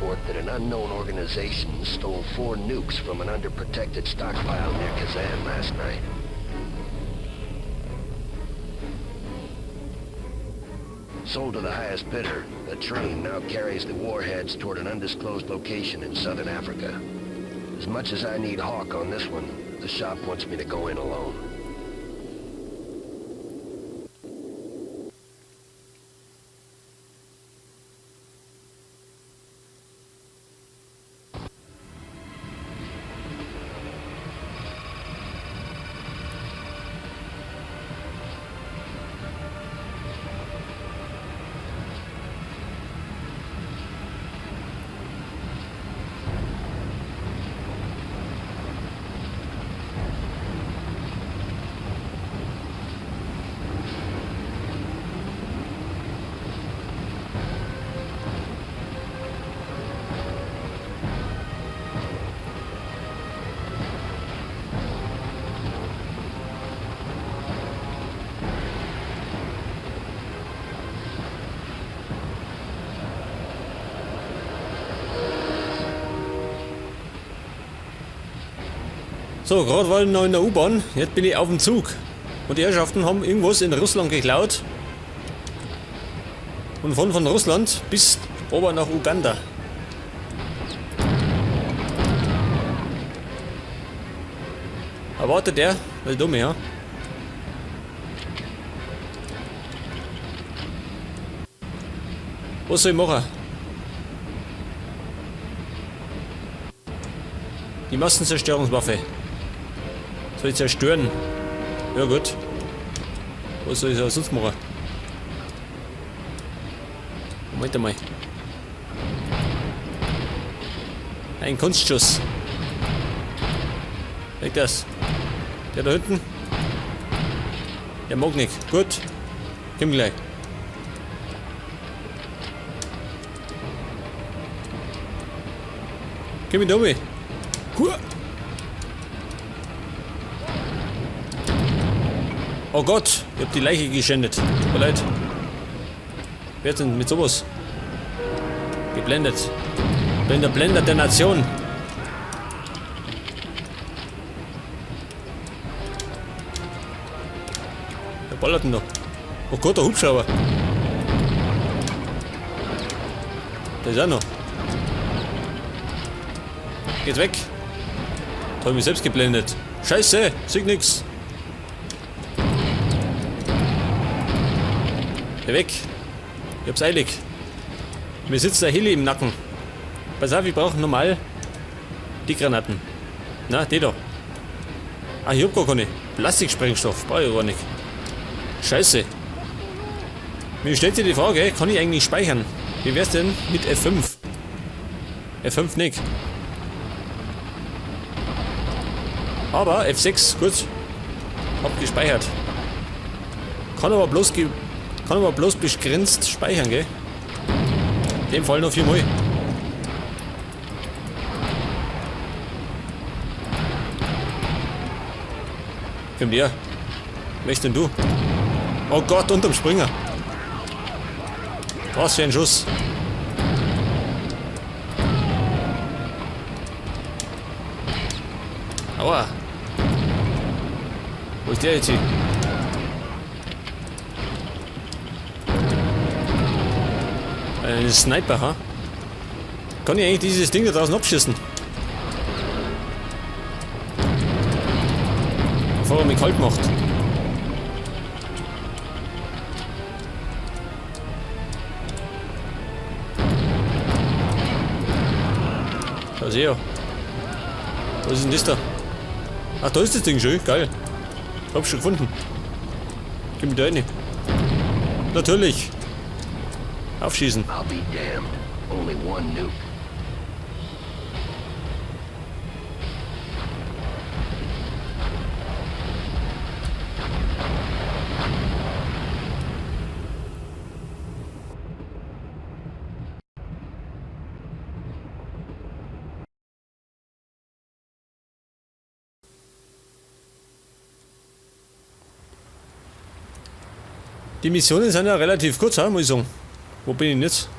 report that an unknown organization stole 4 nukes from an underprotected stockpile near Kazan last night. Sold to the highest bidder, the train now carries the warheads toward an undisclosed location in southern Africa. As much as I need Hawk on this one, the shop wants me to go in alone. So, gerade war ich noch in der U-Bahn, jetzt bin ich auf dem Zug. Und die Herrschaften haben irgendwas in Russland geklaut. Und von Russland bis ober nach Uganda. Erwartet der? Weil dumme, ja? Was soll ich machen? Die Massenzerstörungswaffe. Soll ich zerstören? Ja gut. Was soll ich sonst machen? Moment einmal. Ein Kunstschuss. Weg das. Der da hinten. Der mag nicht. Gut. Komm gleich. Komm mit oben. Hua. Oh Gott, ich hab die Leiche geschändet. Tut mir leid. Wer ist denn mit sowas? Geblendet. Bin der Blender der Nation. Wer ballert denn da? Oh Gott, der Hubschrauber. Der ist auch noch. Geht weg. Da hab ich mich selbst geblendet. Scheiße, sieht nix. Geh weg. Ich hab's eilig. Mir sitzt der Heli im Nacken. Pass auf, ich brauche normal die Granaten. Na, die da. Ah, ich hab gar keine. Plastiksprengstoff, brauch ich gar nicht. Scheiße. Mir stellt sich die Frage, kann ich eigentlich speichern? Wie wär's denn mit F5? F5 nicht. Aber F6, gut. Hab gespeichert. Kann aber bloß begrenzt speichern, gell? In dem Fall noch 4-mal. Komm her. Wer ist denn du? Oh Gott, unterm Springer. Was für ein Schuss. Aua. Wo ist der jetzt hin? Ein Sniper, ha? Kann ich eigentlich dieses Ding da draußen abschießen? Bevor er mich kalt macht. Da ist er. Was ist denn das da? Ach, da ist das Ding schon. Geil. Hab's schon gefunden. Gib mir da rein. Natürlich. Aufschießen. I'll be damned. Only one nuke. Die Missionen sind ja relativ kurz, muss ich sagen. Wo bin ich denn jetzt?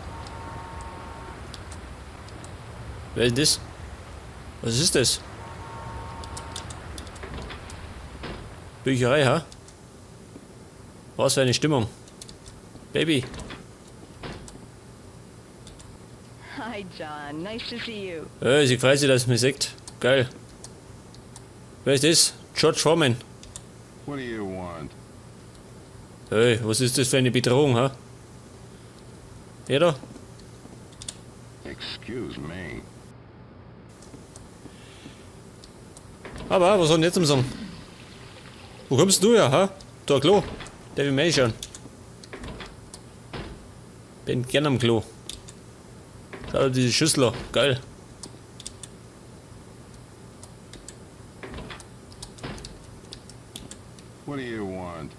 Wer ist das? Was ist das? Bücherei, ha? Was für eine Stimmung. Baby. Hi, John. Nice to see you. Hey, sie freut sich, dass sie mich sieht. Geil. Wer ist das? George Foreman. What do you want? Hey, was ist das für eine Bedrohung, ha? Er da? Excuse me. Aber, was soll denn jetzt zum sagen? Wo kommst du her, ha? Da ein Klo. Der will mich schauen. Bin gern am Klo. Schau dir diese Schüssel an. Geil. What do you want?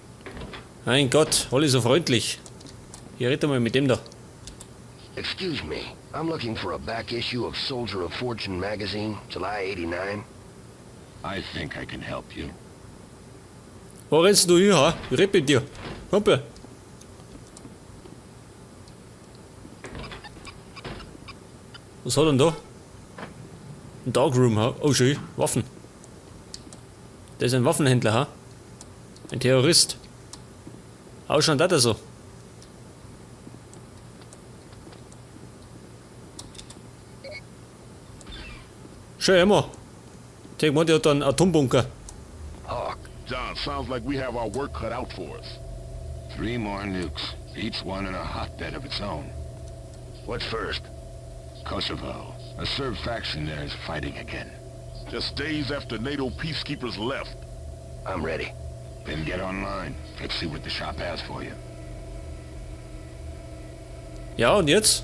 Mein Gott, alle so freundlich. Hier, red doch mal mit dem da. Excuse me, I'm looking for a back issue of Soldier of Fortune magazine, July 89. I think I can help you. Wo rennst du hin, ha? Ich red mit dir. Kumpel. Was hat er denn da? Ein Darkroom, ha? Oh, schön. Waffen. Der ist ein Waffenhändler, ha? Ein Terrorist. Ausschauen hat er so. Schön, immer. Take mal, der hat einen Atombunker. Hawk, John, sounds like we have our work cut out for us. 3 more nukes, each one in a hotbed of its own. what's first? Kosovo. A Serb faction there is fighting again. Just days after NATO peacekeepers left. I'm ready. Then get online. Let's see what the shop has for you. Ja, und jetzt?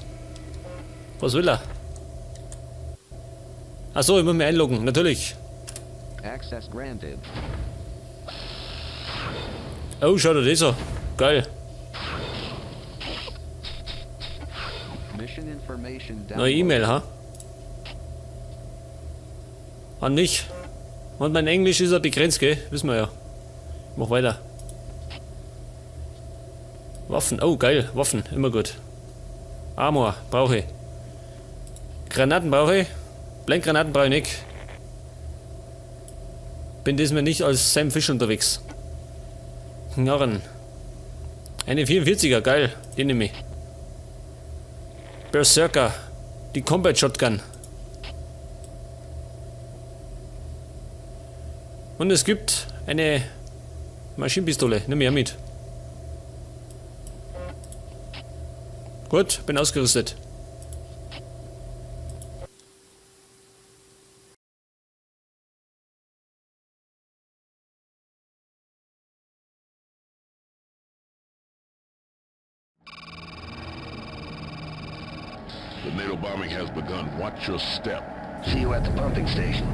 Was will er? Ach so, ich muss mich einloggen, natürlich. Access granted. Oh, schau dir das an. Geil. Mission information Neue E-Mail, downloaded. ha? An mich. Und mein Englisch ist ja begrenzt, gell? Wissen wir ja. Mach weiter. Waffen. Oh, geil. Waffen. Immer gut. Armor. Brauche ich. Granaten brauche ich. Blendgranaten brauche ich nicht. Bin diesmal nicht als Sam Fish unterwegs. Knarren. Eine 44er. Geil. Die nehme ich. Berserker. Die Combat Shotgun. Und es gibt eine Maschinenpistole. Nimm ich auch mit. Gut, bin ausgerüstet. The NATO bombing has begun. Watch your step. See you at the pumping station.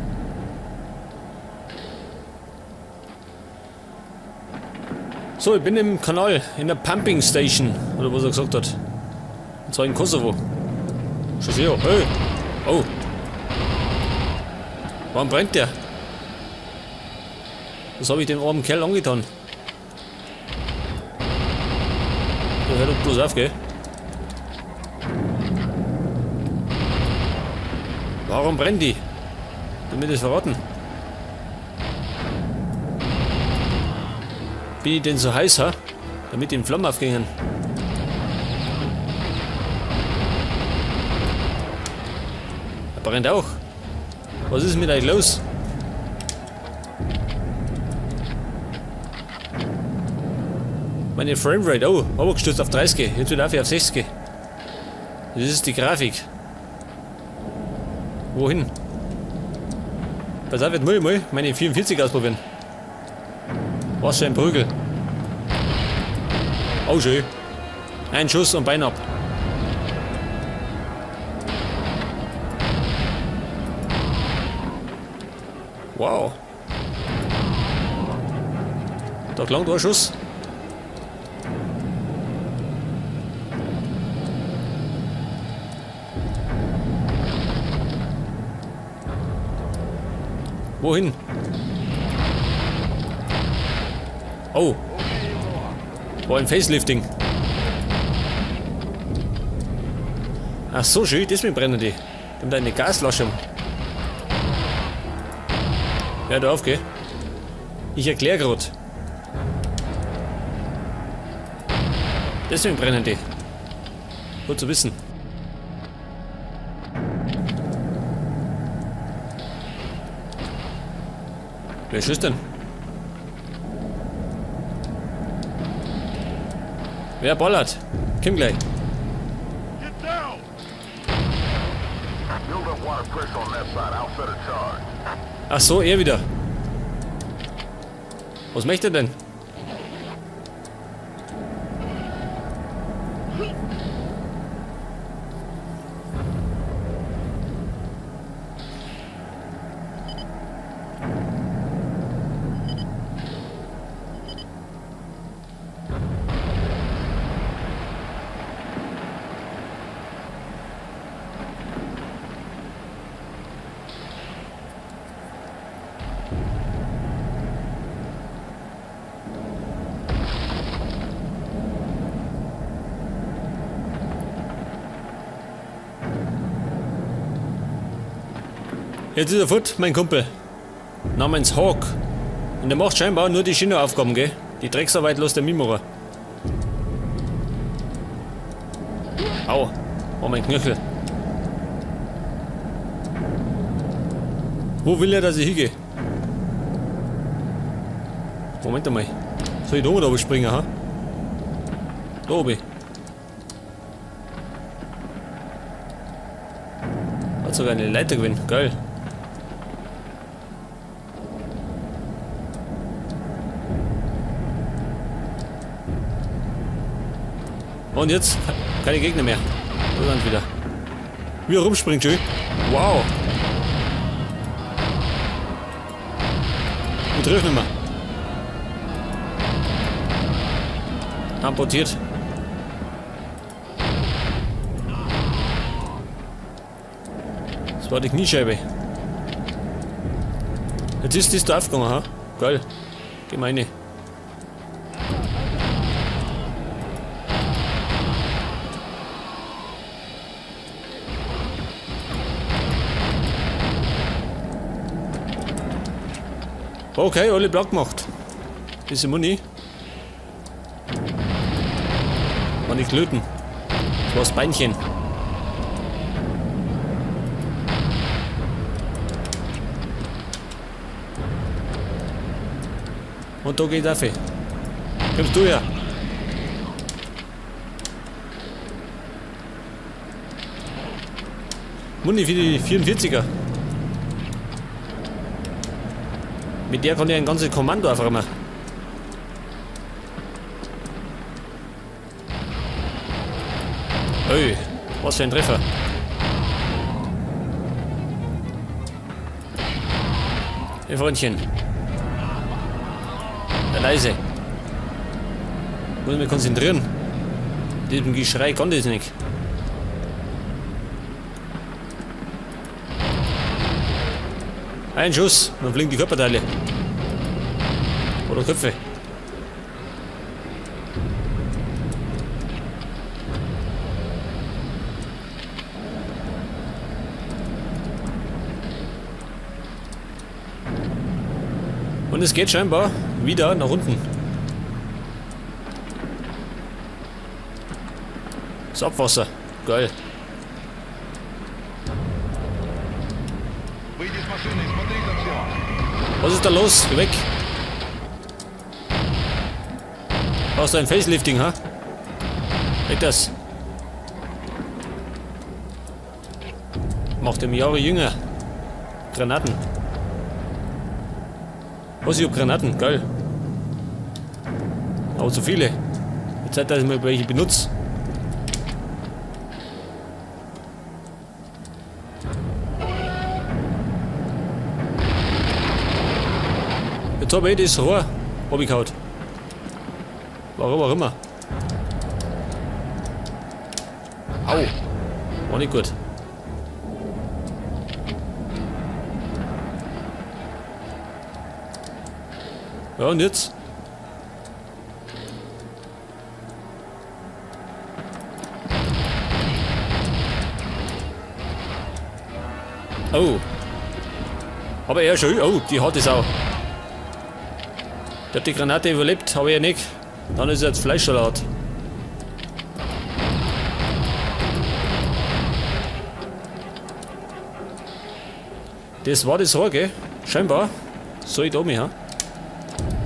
So, ich bin im Kanal, in der Pumping Station, oder was er gesagt hat. Und zwar in Kosovo. Schon sehr, hey. Oh. Warum brennt der? Was habe ich dem armen Kerl angetan? Der hört doch bloß auf, gell? Warum brennt die? Damit es verraten. Bin ich denn so heiß, ha? Damit die in Flammen aufgingen. Er brennt auch. Was ist mit euch los? Meine Framerate, oh, runtergestürzt auf 30, jetzt wieder auf 60. Das ist die Grafik. Wohin? Pass auf, jetzt muss ich mal meine 44 ausprobieren. Was für ein Prügel. Oh, schön. Ein Schuss und Bein ab. Wow. Da klang ein Schuss. Wohin? Oh. War ein Facelifting. Ach so, schön, deswegen brennen die. Und eine Gasflasche. Hör da auf, gell? Ich erklär grad. Deswegen brennen die. Gut zu wissen. Wer schießt denn? Wer ballert? Komm gleich. Get down! Build up water pressure on that side. I'll set a charge. Ach so, er wieder. Was möchte er denn? Jetzt ist er fort, mein Kumpel. Namens Hawk. Und der macht scheinbar nur die Schienenaufgaben, gell? Die Drecksarbeit lässt der Mimora. Au. Oh, mein Knöchel. Wo will er, dass ich hingehe? Moment einmal. Soll ich da oben springen, ha? Da oben. Hat sogar eine Leiter gewinnt. Geil. Und jetzt keine Gegner mehr. Da sind wieder. Wie er rumspringt, schön. Wow. Ich treffe nicht mehr. Amputiert. Das war die Kniescheibe. Jetzt ist das da aufgegangen, ha? Geil. Gemeine. Okay, alle platt gemacht. Bisschen Muni. War nicht löten. Das war das Beinchen. Und da geht auf. Kommst du her? Muni für die 44er. Mit der kann ich ein ganzes Kommando aufräumen. Ey, was für ein Treffer. Hey Freundchen. Ja, leise. Muss mich konzentrieren. Mit diesem Geschrei kann das nicht. Ein Schuss, dann fliegen die Körperteile. Oder Köpfe. Und es geht scheinbar wieder nach unten. Das Abwasser. Geil. Выйди из машины и смотри за все. Was ist da los? Geh weg. Brauchst du ein Facelifting, ha? Weg das. Macht im Jahre jünger. Granaten. Was, ich hab Granaten, geil. Aber zu viele. Jetzt Zeit, dass ich mal welche benutze. Jetzt hab ich das Rohr abgehauen. Warum auch immer. Au. War nicht gut. Ja, und jetzt? Oh. Aber er schon. Oh, die hat es auch. Der hat die Granate überlebt, aber er nicht. Dann ist er jetzt Fleischsalat. Das war das Rohr, gell? Scheinbar. Soll ich da mich, ha?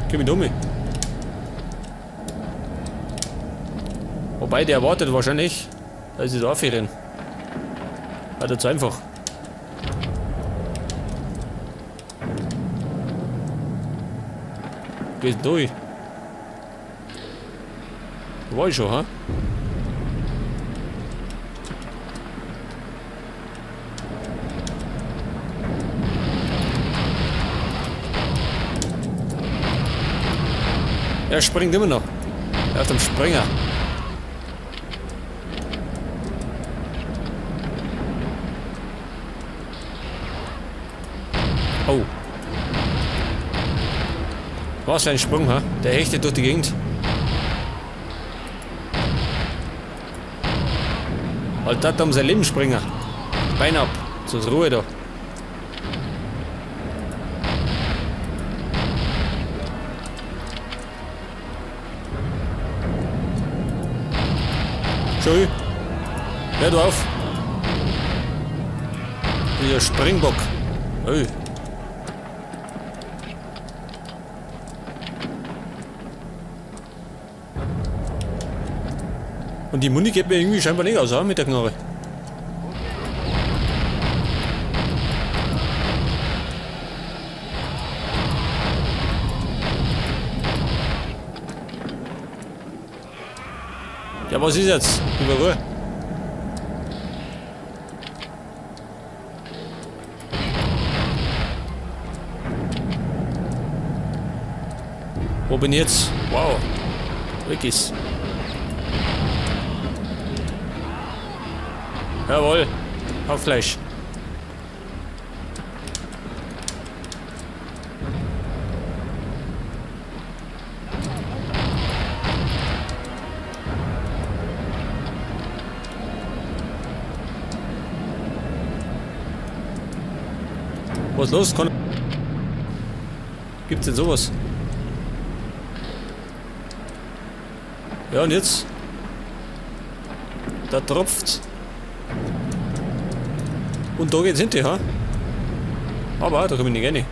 Geh mich da mich. Wobei, der wartet wahrscheinlich, dass ich da aufrenne. War das zu einfach. Geht durch. Da war ich schon, ha? Er springt immer noch. Er hat einen Springer. Oh. Was für ein Sprung, ha? Der hechtet durch die Gegend. Halt das um sein Leben springen. Bein ab. Zur Ruhe da. Schön. Hör du auf. Dieser Springbock. Ey. Und die Muni geht mir irgendwie scheinbar nicht aus, oder? Mit der Knarre. Ja, was ist jetzt? Über Ruhe. Wo bin ich jetzt? Wow. Weg ist. Jawohl. Hackfleisch. Was ist los? Gibt's denn sowas? Ja, und jetzt? Da tropft's. Und da geht's hinter, ha? Aber da komm ich nicht rein.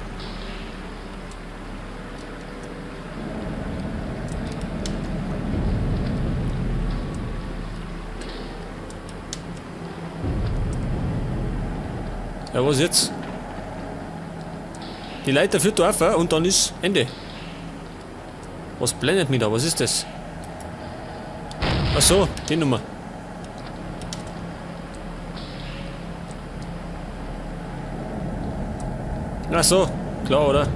Ja, was jetzt? Die Leiter führt da auf und dann ist Ende. Was blendet mich da? Was ist das? Ach so, die Nummer. Ach so, klar, oder?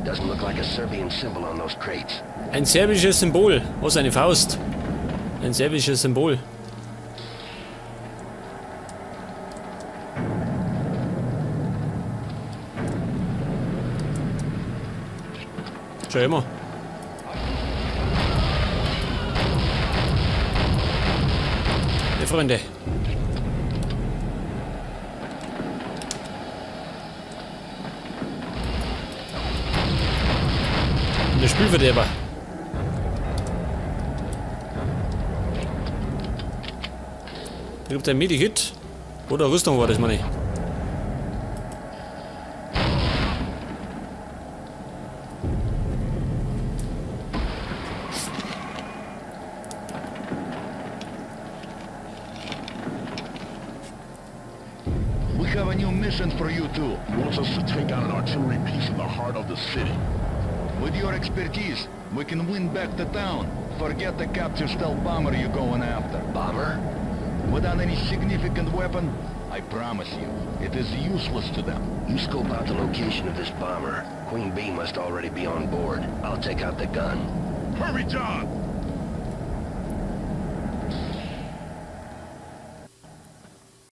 Doesn't look like a Serbian symbol on those crates. Ein serbisches Symbol. Was, eine Faust? Ein serbisches Symbol. Schau immer. Ja, Freunde. Der Spielverderber. Da gibt es ein Medikit. Oder Rüstung war das, meine ich. We have a new mission for you two. He wants us to take out an artillery piece in the heart of the city. With your expertise, we can win back the town. Forget the capture stealth bomber you're going after. Bomber? Without any significant weapon, I promise you, it is useless to them. You scope out the location of this bomber. Queen Bee must already be on board. I'll take out the gun. Hurry, John!